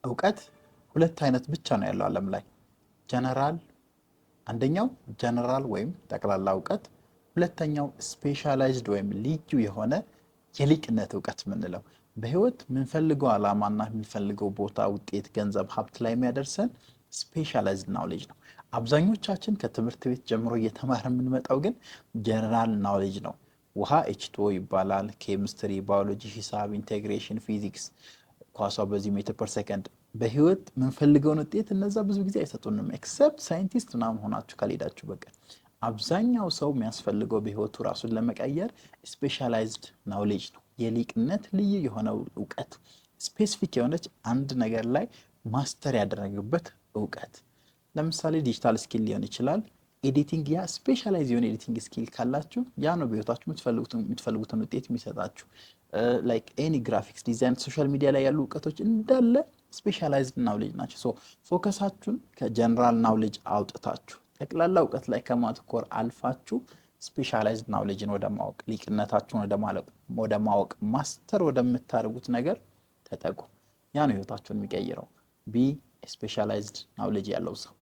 እውቀት ሁለት አይነት ብቻ ነው ያለው ዓለም ላይ። ጀነራል፣ አንደኛው ጀነራል ወይም ጠቅላላ እውቀት፣ ሁለተኛው specialized ወይም ልዩ የሆነ የሊቅነት እውቀት የምንለው፣ በህይወት የምንፈልገው ዓላማና የምንፈልገው ቦታ፣ ውጤት፣ ገንዘብ፣ ሀብት ላይ የሚያደርሰን specialized knowledge ነው። አብዛኞቻችን ከትምህርት ቤት ጀምሮ እየተማርን የምንመጣው ግን general knowledge ነው። ውሃ H2O ይባላል። ኬሚስትሪ፣ ባዮሎጂ፣ ሂሳብ፣ integration፣ ፊዚክስ፣ ኳሷ በዚህ meter per second። በህይወት የምንፈልገውን ውጤት እነዛ ብዙ ጊዜ አይሰጡንም፣ except scientist ምናምን ሆናችሁ ካልሄዳችሁ በቀር። አብዛኛው ሰው የሚያስፈልገው በህይወቱ ራሱን ለመቀየር specialized knowledge ነው። የሊቅነት ልዩ የሆነ እውቀት፣ specific የሆነች አንድ ነገር ላይ master ያደረገበት እውቀት። ለምሳሌ digital skill ሊሆን ይችላል። Editing፣ ያ specialize የሆነ editing skill ካላችሁ ያ ነው በህይወታችሁ የምትፈልጉትን ውጤት የሚሰጣችሁ። Like any graphics design፣ social media ላይ ያሉ እውቀቶች እንዳለ specialized knowledge ናቸው። So focus ኣችሁን ከ general knowledge አውጥታችሁ፣ ጠቅላላ እውቀት ላይ ከማትኮር አልፋችሁ specialized knowledge ን ወደ ማወቅ፣ ሊቅነታችሁን ወደ ማወቅ፣ master ወደምታደርጉት ነገር ተጠጉ። ያ ነው ህይወታችሁን የሚቀይረው። Be specialized knowledge ያለው ሰው።